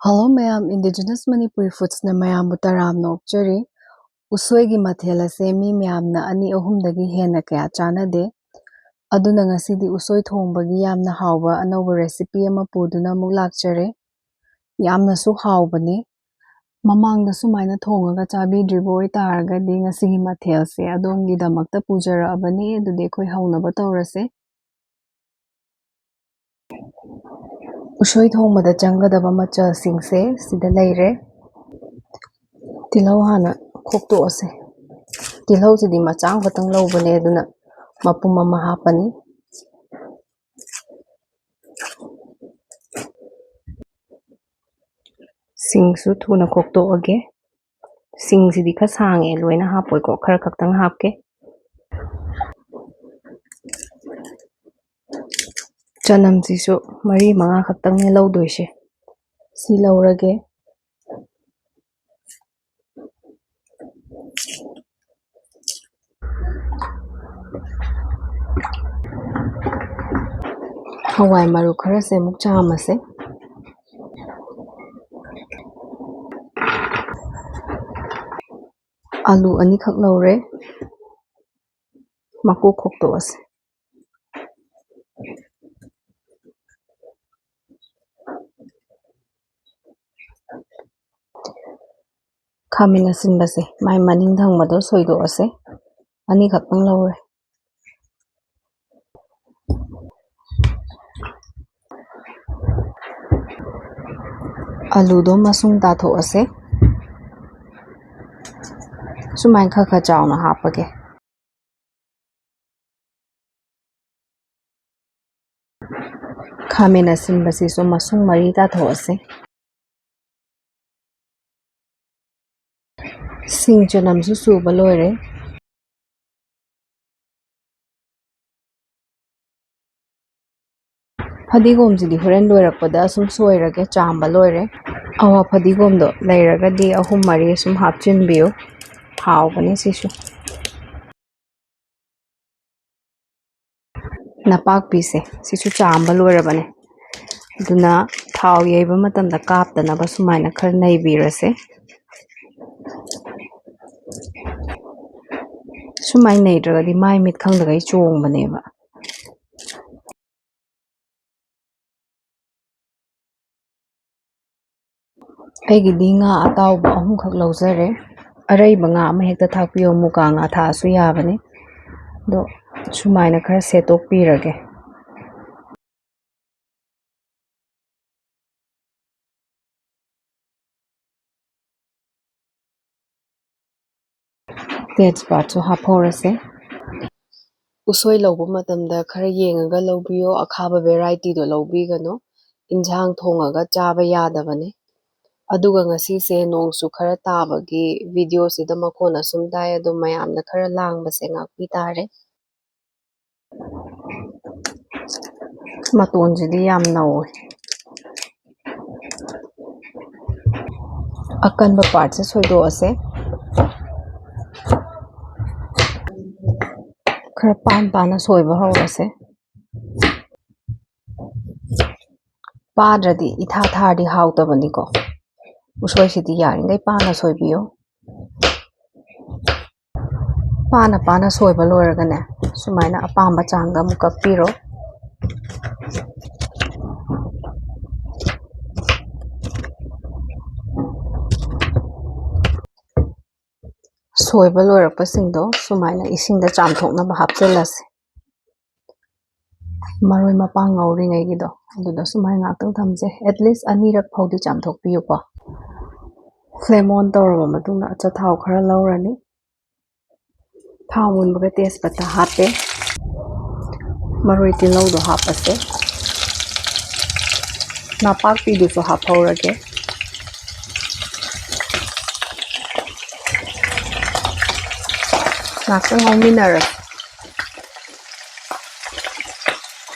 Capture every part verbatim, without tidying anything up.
Hello ꯃꯌꯥꯝ, Indigenous Manipuri Foodsꯅ ꯃꯌꯥꯝꯕꯨ ꯇꯔꯥꯝꯅ ꯑꯣꯛꯆꯔꯤ꯫ ꯎꯁꯣꯏꯒꯤ ꯃꯊꯦꯜ ꯑꯁꯦ ꯃꯤ ꯃꯌꯥꯝꯅ ꯑꯅꯤ ꯑꯍꯨꯝꯗꯒꯤ ꯍꯦꯟꯅ ꯀꯌꯥ ꯆꯥꯅꯗꯦ꯫ ꯑꯗꯨꯅ ꯉꯁꯤꯗꯤ ꯎꯁꯣꯏ ꯊꯣꯡꯕꯒꯤ ꯌꯥꯝꯅ ꯍꯥꯎꯕ ꯑꯅꯧꯕ recipe ꯑꯃ ꯄꯨꯗꯨꯅ ꯑꯃꯨꯛ ꯂꯥꯛꯆꯔꯦ꯫ ꯌꯥꯝꯅꯁꯨ ꯍꯥꯎꯕꯅꯤ꯫ ꯃꯃꯥꯡꯗ ꯁꯨꯃꯥꯏꯅ ꯊꯣꯡꯉꯒ ꯆꯥꯕꯤꯗ꯭ꯔꯤꯕ ꯑꯣꯏꯇꯥꯔꯒꯗꯤ ꯉꯁꯤꯒꯤ ꯃꯊꯦꯜꯁꯦ ꯑꯗꯣꯝꯒꯤꯗꯃꯛꯇ ꯄꯨꯖꯔꯛꯑꯕꯅꯤ꯫ ꯑꯗꯨꯗꯤ ꯑꯩꯈꯣꯏ ꯍꯧꯅꯕ ꯇꯧꯔꯁꯦ꯫ ꯎꯁꯣꯏ ꯊꯣꯡꯕꯗ ꯆꯪꯒꯗꯕ ꯃꯆꯜꯁꯤꯡꯁꯦ ꯁꯤꯗ ꯂꯩꯔꯦ꯫ ꯇꯤꯜꯍꯧ ꯍꯥꯟꯅ ꯈꯣꯛꯇꯣꯛꯑꯁꯦ꯫ ꯇꯤꯜꯍꯧꯁꯤꯗꯤ ꯃꯆꯥ ꯑꯃꯈꯛꯇꯪ ꯂꯧꯕꯅꯦ, ꯑꯗꯨꯅ ꯃꯄꯨꯝ ꯑꯃ ꯍꯥꯞꯄꯅꯤ꯫ ꯁꯤꯡꯁꯨ ꯊꯨꯅ ꯈꯣꯛꯇꯣꯛꯑꯒꯦ꯫ ꯁꯤꯡꯁꯤꯗꯤ ꯈꯔ ꯁꯥꯡꯉꯦ, ꯂꯣꯏꯅ ꯍꯥꯞꯄꯣꯏꯀꯣ, ꯈꯔ ꯈꯛꯇꯪ ꯍꯥꯞꯀꯦ꯫ ꯆꯅꯝꯁꯤꯁꯨ ꯃꯔꯤ ꯃꯉꯥ ꯈꯛꯇꯪꯅꯦ ꯂꯧꯗꯣꯏꯁꯦ꯫ ꯁꯤ ꯂꯧꯔꯒꯦ꯫ ꯍꯋꯥꯏ ꯃꯔꯨ ꯈꯔꯁꯦ ꯑꯃꯨꯛ ꯆꯥꯝꯃꯁꯦ꯫ ꯑꯂꯨ ꯑꯅꯤꯈꯛ ꯂꯧꯔꯦ, ꯃꯀꯨ ꯈꯣꯛꯇꯣꯛꯑꯁꯦ꯫ ꯈꯥꯃꯦꯟ ꯑꯁꯤꯟꯕꯁꯦ ꯃꯥꯏ ꯃꯅꯤꯡ ꯊꯪꯕꯗꯣ ꯁꯣꯏꯗꯣꯛꯑꯁꯦ, ꯑꯅꯤꯈꯛꯇꯪ ꯂꯧꯔꯦ꯫ ꯑꯂꯨꯗꯣ ꯃꯁꯨꯡ ꯇꯥꯊꯣꯛꯑꯁꯦ꯫ ꯁꯨꯃꯥꯏꯅ ꯈꯔ ꯈꯔ ꯆꯥꯎꯅ ꯍꯥꯞꯄꯒꯦ꯫ ꯈꯥꯃꯦꯟ ꯑꯁꯤꯟꯕꯁꯤꯁꯨ ꯃꯁꯨꯡ ꯃꯔꯤ ꯇꯥꯊꯣꯛꯑꯁꯦ꯫ ꯁꯤꯡ ꯆꯅꯝꯁꯨ ꯁꯨꯕ ꯂꯣꯏꯔꯦ꯫ ꯐꯗꯤꯒꯣꯝꯁꯤꯗꯤ ꯍꯣꯔꯦꯟ ꯂꯣꯏꯔꯛꯄꯗ ꯁꯨꯝ ꯁꯣꯏꯔꯒꯦ, ꯆꯥꯝꯕ ꯂꯣꯏꯔꯦ꯫ ꯑꯋꯥ ꯐꯗꯤꯒꯣꯝꯗꯣ ꯂꯩꯔꯒꯗꯤ ꯑꯍꯨꯝ ꯃꯔꯤ ꯁꯨꯝ ꯍꯥꯞꯆꯤꯟꯕꯤꯌꯨ, ꯍꯥꯎꯕꯅꯦ ꯁꯤꯁꯨ꯫ ꯅꯄꯥꯛꯄꯤꯁꯦ ꯁꯤꯁꯨ ꯆꯥꯝꯕ ꯂꯣꯏꯔꯕꯅꯦ, ꯑꯗꯨꯅ ꯊꯥꯎ ꯌꯩꯕ ꯃꯇꯝꯗ ꯀꯥꯞꯇꯅꯕ ꯁꯨꯃꯥꯏꯅ ꯈꯔ ꯅꯩꯕꯤꯔꯁꯦ꯫ ꯁꯨꯃꯥꯏꯅ ꯅꯩꯗ꯭ꯔꯒꯗꯤ ꯃꯥꯏ ꯃꯤꯠ ꯈꯪꯗꯒꯩ ꯆꯣꯡꯕꯅꯦꯕ꯫ ꯑꯩꯒꯤꯗꯤ ꯉꯥ ꯑꯇꯥꯎꯕ ꯑꯍꯨꯝꯈꯛ ꯂꯧꯖꯔꯦ꯫ ꯑꯔꯩꯕ ꯉꯥ ꯑꯃ ꯍꯦꯛꯇ ꯊꯥꯛꯄꯤꯌꯣ, ꯃꯨꯀꯥ ꯉꯥ ꯊꯥꯛꯑꯁꯨ ꯌꯥꯕꯅꯤ꯫ ꯑꯗꯣ ꯁꯨꯃꯥꯏꯅ ꯈꯔ ꯁꯦꯠꯇꯣꯛꯄꯤꯔꯒꯦ꯫ ꯇꯦꯖꯄꯥꯠꯁꯨ ꯍꯥꯞꯍꯧꯔꯁꯦ꯫ ꯎꯁꯣꯏ ꯂꯧꯕ ꯃꯇꯝꯗ ꯈꯔ ꯌꯦꯡꯉꯒ ꯂꯧꯕꯤꯌꯣ, ꯑꯈꯥꯕ ꯚꯦꯔꯥꯏꯇꯤꯗꯣ ꯂꯧꯕꯤꯒꯅꯨ, ꯏꯟꯁꯥꯡ ꯊꯣꯡꯉꯒ ꯆꯥꯕ ꯌꯥꯗꯕꯅꯦ꯫ ꯑꯗꯨꯒ ꯉꯁꯤꯁꯦ ꯅꯣꯡꯁꯨ ꯈꯔ ꯇꯥꯕꯒꯤ ꯚꯤꯗꯤꯑꯣꯁꯤꯗ ꯃꯈꯣꯟ ꯑꯁꯨꯝ ꯇꯥꯏ, ꯑꯗꯣ ꯃꯌꯥꯝꯅ ꯈꯔ ꯂꯥꯡꯕꯁꯦ ꯉꯥꯛꯄꯤ ꯇꯥꯔꯦ꯫ ꯃꯇꯣꯟꯁꯤꯗꯤ ꯌꯥꯝ ꯅꯧꯋꯦ꯫ ꯑꯀꯟꯕ ꯄꯥꯔꯠꯁꯦ ꯁꯣꯏꯗꯣꯛꯑꯁꯦ꯫ ꯈꯔ ꯄꯥꯟ ꯄꯥꯅ ꯁꯣꯏꯕ ꯍꯧꯔꯁꯦ꯫ ꯄꯥꯗ꯭ꯔꯗꯤ ꯏꯊꯥ ꯊꯥꯔꯗꯤ ꯍꯥꯎꯇꯕꯅꯤꯀꯣ꯫ ꯎꯁꯣꯏꯁꯤꯗꯤ ꯌꯥꯔꯤꯉꯩ ꯄꯥꯅ ꯁꯣꯏꯕꯤꯌꯨ꯫ ꯄꯥꯅ ꯄꯥꯅ ꯁꯣꯏꯕ ꯂꯣꯏꯔꯒꯅꯦ, ꯁꯨꯃꯥꯏꯅ ꯑꯄꯥꯝꯕ ꯆꯥꯡꯗ ꯑꯃꯨꯛ ꯀꯛꯄꯤꯔꯣ꯫ ꯁꯣꯏꯕ ꯂꯣꯏꯔꯛꯄꯁꯤꯡꯗꯣ ꯁꯨꯃꯥꯏꯅ ꯏꯁꯤꯡꯗ ꯆꯥꯝꯊꯣꯛꯅꯕ ꯍꯥꯞꯆꯤꯜꯂꯁꯤ꯫ ꯃꯔꯣꯏ ꯃꯄꯥꯡ ꯉꯧꯔꯤꯉꯩꯒꯤꯗꯣ ꯑꯗꯨꯗ ꯁꯨꯃꯥꯏꯅ ꯉꯥꯛꯇꯪ ꯊꯝꯁꯦ꯫ At least ꯑꯅꯤꯔꯛ ꯐꯥꯎꯗꯤ ꯆꯥꯝꯊꯣꯛꯄꯤꯌꯨꯀꯣ꯫ Flame on ꯇꯧꯔꯕ ꯃꯇꯨꯡꯗ ꯑꯆꯥꯊꯥꯎ ꯈꯔ ꯂꯧꯔꯅꯤ꯫ ꯊꯥꯎ ꯃꯨꯟꯕꯒ ꯇꯦꯖꯄꯇꯥ ꯍꯥꯞꯄꯦ꯫ ꯃꯔꯣꯏ ꯇꯤꯜꯍꯧꯗꯣ ꯍꯥꯞꯄꯁꯦ꯫ ꯅꯄꯥꯛꯄꯤꯗꯨꯁꯨ ꯍꯥꯞꯍꯧꯔꯒꯦ꯫ ꯉꯥꯛꯇꯪ ꯉꯧꯃꯤꯟꯅꯔꯁꯤ꯫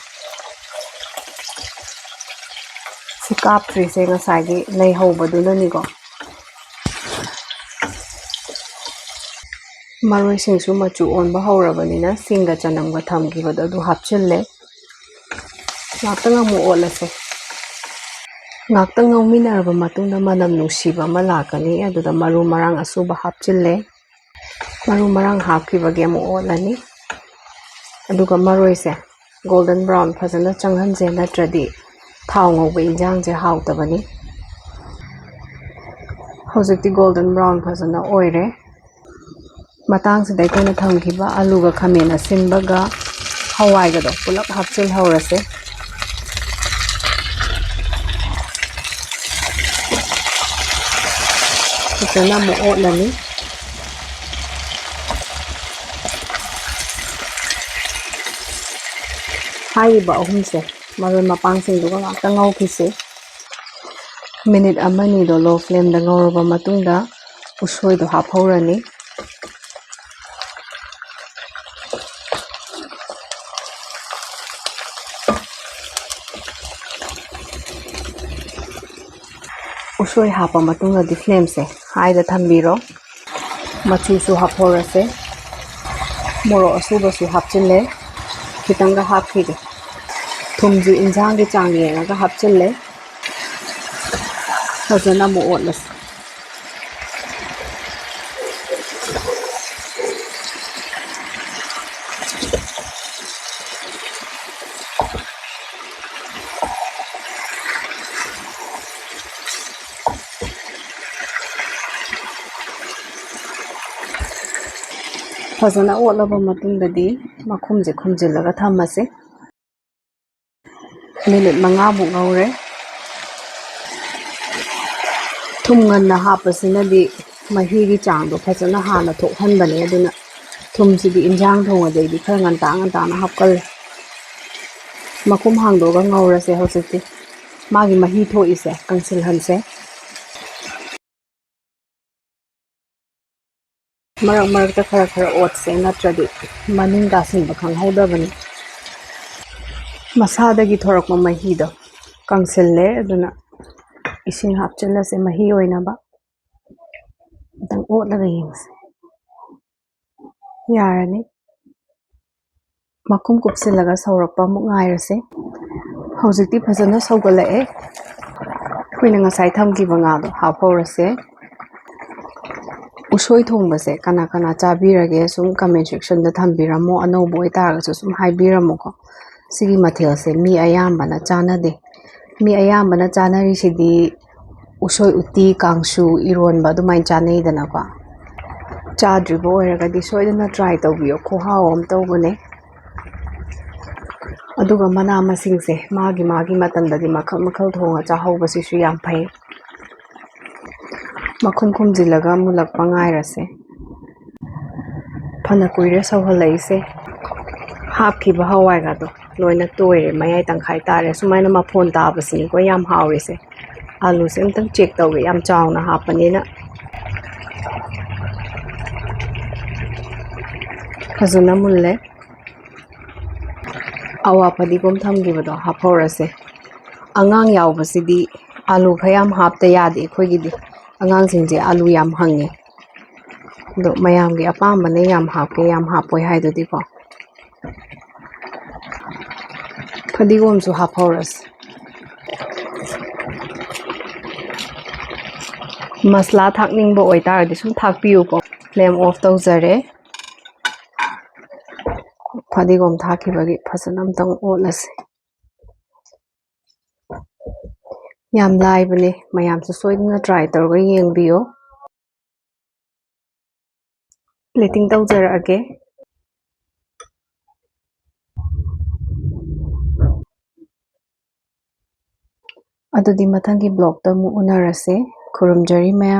ꯁꯤ ꯀꯥꯞꯇ꯭ꯔꯤꯁꯦ ꯉꯁꯥꯏꯒꯤ ꯂꯩꯍꯧꯕꯗꯨꯅꯅꯤꯀꯣ꯫ ꯃꯔꯣꯏꯁꯤꯡꯁꯨ ꯃꯆꯨ ꯑꯣꯟꯕ ꯍꯧꯔꯕꯅꯤꯅ ꯁꯤꯡꯒ ꯆꯅꯝꯒ ꯊꯝꯈꯤꯕꯗꯣ ꯑꯗꯨ ꯍꯥꯞꯆꯤꯜꯂꯦ꯫ ꯉꯥꯛꯇꯪ ꯑꯃꯨꯛ ꯑꯣꯠꯂꯁꯦ꯫ ꯉꯥꯛꯇꯪ ꯉꯧꯃꯤꯟꯅꯔꯕ ꯃꯇꯨꯡꯗ ꯃꯅꯝ ꯅꯨꯡꯁꯤꯕ ꯑꯃ ꯂꯥꯛꯀꯅꯤ꯫ ꯑꯗꯨꯗ ꯃꯔꯨ ꯃꯔꯥꯡ ꯑꯁꯨꯕ ꯍꯥꯞꯆꯤꯜꯂꯦ꯫ ꯃꯔꯨ ꯃꯔꯥꯡ ꯍꯥꯞꯈꯤꯕꯒꯤ ꯑꯃꯨꯛ ꯑꯣꯠꯂꯅꯤ꯫ ꯑꯗꯨꯒ ꯃꯔꯣꯏꯁꯦ ꯒꯣꯜꯗꯟ ꯕ꯭ꯔꯥꯎꯟ ꯐꯖꯅ ꯆꯪꯍꯟꯁꯦ, ꯅꯠꯇ꯭ꯔꯗꯤ ꯊꯥꯎ ꯉꯧꯕ ꯏꯟꯖꯥꯡꯁꯦ ꯍꯥꯎꯇꯕꯅꯤ꯫ ꯍꯧꯖꯤꯛꯇꯤ ꯒꯣꯜꯗꯟ ꯕ꯭ꯔꯥꯎꯟ ꯐꯖꯅ ꯑꯣꯏꯔꯦ꯫ ꯃꯇꯥꯡꯁꯤꯗ ꯑꯩꯈꯣꯏꯅ ꯊꯝꯈꯤꯕ ꯑꯂꯨꯒ ꯈꯥꯃꯦꯟ ꯑꯁꯤꯟꯕꯒ ꯍꯋꯥꯏꯒꯗꯣ ꯄꯨꯂꯞ ꯍꯥꯞꯆꯤꯜꯍꯧꯔꯁꯦ꯫ ꯐꯖꯅ ꯑꯃꯨꯛ ꯑꯣꯠꯂꯅꯤ꯫ ꯍꯥꯏꯔꯤꯕ ꯑꯍꯨꯝꯁꯦ ꯃꯔꯣꯏ ꯃꯄꯥꯡꯁꯤꯡꯗꯨꯒ ꯉꯥꯛꯇ ꯉꯧꯈꯤꯁꯦ꯫ ꯃꯤꯅꯤꯠ ꯑꯃꯅꯤꯗꯣ ꯂꯣ ꯐ꯭ꯂꯦꯝꯗ ꯉꯧꯔꯕ ꯃꯇꯨꯡꯗ ꯎꯁꯣꯏꯗꯣ ꯍꯥꯞꯍꯧꯔꯅꯤ꯫ ꯎꯁꯣꯏ ꯍꯥꯞꯄ ꯃꯇꯨꯡꯗꯗꯤ ꯐ꯭ꯂꯦꯝꯁꯦ ꯍꯥꯏꯗ ꯊꯝꯕꯤꯔꯣ꯫ ꯃꯆꯨꯁꯨ ꯍꯥꯞꯍꯧꯔꯁꯦ꯫ ꯃꯣꯔꯣꯛ ꯑꯁꯨꯕꯁꯨ ꯍꯥꯞꯆꯤꯜꯂꯦ꯫ ꯈꯤꯇꯪꯒ ꯍꯥꯞꯈꯤꯒꯦ꯫ ꯊꯨꯝꯁꯨ ꯏꯟꯖꯥꯡꯒꯤ ꯆꯥꯡ ꯌꯦꯡꯉꯒ ꯍꯥꯞꯆꯤꯜꯂꯦ꯫ ꯐꯖꯅ ꯑꯃꯨꯛ ꯑꯣꯠꯂꯁꯤ꯫ ꯐꯖꯅ ꯑꯣꯠꯂꯕ ꯃꯇꯨꯡꯗꯗꯤ ꯃꯈꯨꯝꯁꯦ ꯈꯨꯝꯖꯤꯜꯂꯒ ꯊꯝꯃꯁꯦ꯫ ꯃꯤꯅꯤꯠ ꯃꯉꯥꯃꯨꯛ ꯉꯧꯔꯦ꯫ ꯊꯨꯝ ꯉꯟꯅ ꯍꯥꯞꯄꯁꯤꯅꯗꯤ ꯃꯍꯤꯒꯤ ꯆꯥꯡꯗꯣ ꯐꯖꯅ ꯍꯥꯟꯅ ꯊꯣꯛꯍꯟꯕꯅꯦ꯫ ꯑꯗꯨꯅ ꯊꯨꯝꯁꯤꯗꯤ ꯏꯟꯖꯥꯡ ꯊꯣꯡꯕꯗꯩꯗꯤ ꯈꯔ ꯉꯟꯇꯥ ꯉꯟꯇꯥꯅ ꯍꯥꯞꯀꯜꯂꯦ꯫ ꯃꯈꯨꯝ ꯍꯥꯡꯗꯣꯛꯑꯒ ꯉꯧꯔꯁꯦ ꯍꯧꯖꯤꯛꯇꯤ꯫ ꯃꯥꯒꯤ ꯃꯍꯤ ꯊꯣꯛꯏꯁꯦ ꯀꯪꯁꯤꯜꯍꯟꯁꯦ꯫ ꯃꯔꯛ ꯃꯔꯛꯇ ꯈꯔ ꯈꯔ ꯑꯣꯠꯁꯦ, ꯅꯠꯇ꯭ꯔꯗꯤ ꯃꯅꯤꯡ ꯇꯥꯁꯤꯟꯕ ꯈꯪꯍꯧꯗꯕꯅꯤ꯫ ꯃꯁꯥꯗꯒꯤ ꯊꯣꯔꯛꯄ ꯃꯍꯤꯗꯣ ꯀꯪꯁꯤꯜꯂꯦ, ꯑꯗꯨꯅ ꯏꯁꯤꯡ ꯍꯥꯞꯆꯤꯜꯂꯁꯦ ꯃꯍꯤ ꯑꯣꯏꯅꯕ꯫ ꯑꯝꯇꯪ ꯑꯣꯠꯂꯒ ꯌꯦꯡꯁꯦ꯫ ꯌꯥꯔꯅꯤ꯫ ꯃꯈꯨꯝ ꯀꯨꯞꯁꯤꯜꯂꯒ ꯁꯧꯔꯛꯄ ꯑꯃꯨꯛ ꯉꯥꯏꯔꯁꯦ꯫ ꯍꯧꯖꯤꯛꯇꯤ ꯐꯖꯅ ꯁꯧꯒꯠꯂꯛꯑꯦ꯫ ꯑꯩꯈꯣꯏꯅ ꯉꯁꯥꯏ ꯊꯝꯈꯤꯕ ꯉꯥꯗꯣ ꯍꯥꯞꯍꯧꯔꯁꯦ꯫ ꯎꯁꯣꯏ ꯊꯣꯡꯕꯁꯦ ꯀꯅꯥ ꯀꯅꯥ ꯆꯥꯕꯤꯔꯒꯦ? ꯁꯨꯝ comment section ꯗ ꯊꯝꯕꯤꯔꯝꯃꯣ, ꯑꯅꯧꯕ ꯑꯣꯏꯇꯥꯔꯒꯁꯨ ꯁꯨꯝ ꯍꯥꯏꯕꯤꯔꯝꯃꯣꯀꯣ꯫ ꯁꯤꯒꯤ ꯃꯊꯦꯜꯁꯦ ꯃꯤ ꯑꯌꯥꯝꯕꯅ ꯆꯥꯅꯗꯦ꯫ ꯃꯤ ꯑꯌꯥꯝꯕꯅ ꯆꯥꯅꯔꯤꯁꯤꯗꯤ ꯎꯁꯣꯏ ꯎꯇꯤ, ꯀꯥꯡꯁꯨ, ꯏꯔꯣꯟꯕ ꯑꯗꯨꯃꯥꯏꯅ ꯆꯥꯅꯩꯗꯅꯀꯣ꯫ ꯆꯥꯗ꯭ꯔꯤꯕ ꯑꯣꯏꯔꯒꯗꯤ ꯁꯣꯏꯗꯅ try ꯇꯧꯕꯤꯌꯣ, ꯈꯨꯍꯥꯎ ꯑꯃ ꯇꯧꯕꯅꯦ꯫ ꯑꯗꯨꯒ ꯃꯅꯥ ꯃꯁꯤꯡꯁꯦ ꯃꯥꯒꯤ ꯃꯥꯒꯤ ꯃꯇꯝꯗꯗꯤ ꯃꯈꯜ ꯃꯈꯜ ꯊꯣꯡꯉ ꯆꯥꯍꯧꯕꯁꯤꯁꯨ ꯌꯥꯝ ꯐꯩ꯫ ꯃꯈꯨꯝ ꯈꯨꯝꯖꯤꯜꯂꯒ ꯃꯨꯜꯂꯛꯄ ꯉꯥꯏꯔꯁꯦ꯫ ꯐꯅ ꯀꯨꯏꯔꯦ ꯁꯧꯍꯜꯂꯛꯏꯁꯦ꯫ ꯍꯥꯞꯈꯤꯕ ꯍꯋꯥꯏꯒꯗꯣ ꯂꯣꯏꯅ ꯇꯣꯏꯔꯦ, ꯃꯌꯥꯏ ꯇꯪꯈꯥꯏ ꯇꯥꯔꯦ꯫ ꯁꯨꯃꯥꯏꯅ ꯃꯐꯣꯟ ꯇꯥꯕꯁꯤꯅꯤꯀꯣ ꯌꯥꯝ ꯍꯥꯎꯔꯤꯁꯦ꯫ ꯑꯥꯂꯨꯁꯦ ꯑꯝꯇꯪ check ꯇꯧꯒꯦ, ꯌꯥꯝ ꯆꯥꯎꯅ ꯍꯥꯞꯄꯅꯤꯅ꯫ ꯐꯖꯅ ꯃꯨꯜꯂꯦ꯫ ꯑꯋꯥ ꯐꯗꯤꯒꯣꯝ ꯊꯝꯈꯤꯕꯗꯣ ꯍꯥꯞꯍꯧꯔꯁꯦ꯫ ꯑꯉꯥꯡ ꯌꯥꯎꯕꯁꯤꯗꯤ ꯑꯥꯂꯨ ꯈꯔ ꯌꯥꯝ ꯍꯥꯞꯇ ꯌꯥꯗꯦ ꯑꯩꯈꯣꯏꯒꯤꯗꯤ꯫ ꯑꯉꯥꯡꯁꯤꯡꯁꯦ ꯑꯥꯂꯨ ꯌꯥꯝ ꯍꯪꯉꯦ꯫ ꯑꯗꯣ ꯃꯌꯥꯝꯒꯤ ꯑꯄꯥꯝꯕꯅꯦ, ꯌꯥꯝ ꯍꯥꯞꯀꯦ ꯌꯥꯝ ꯍꯥꯞꯄꯣꯏ ꯍꯥꯏꯗꯨꯗꯤꯀꯣ꯫ ꯐꯗꯤꯒꯣꯝꯁꯨ ꯍꯥꯞꯍꯧꯔꯁꯤ꯫ ꯃꯁꯂꯥ ꯊꯥꯛꯅꯤꯡꯕ ꯑꯣꯏꯇꯥꯔꯗꯤ ꯁꯨꯝ ꯊꯥꯛꯄꯤꯌꯨꯀꯣ꯫ Flame off ꯇꯧꯖꯔꯦ꯫ ꯐꯗꯤꯒꯣꯝ ꯊꯥꯛꯈꯤꯕꯒꯤ ꯐꯖꯅ ꯑꯝꯇꯪ ꯑꯣꯠꯂꯁꯤ꯫ ꯌꯥꯝ ꯂꯥꯏꯕꯅꯦ, ꯃꯌꯥꯝꯁꯨ ꯁꯣꯏꯗꯅ try ꯇꯧꯔꯒ ꯌꯦꯡꯕꯤꯌꯣ꯫ Plating ꯇꯧꯖꯔꯛꯑꯒꯦ꯫ ꯑꯗꯨꯗꯤ ꯃꯊꯪꯒꯤ vlog ꯇ ꯑꯃꯨꯛ ꯎꯅꯔꯁꯦ꯫ ꯈꯨꯔꯨꯝꯖꯔꯤ ꯃꯌꯥꯝ꯫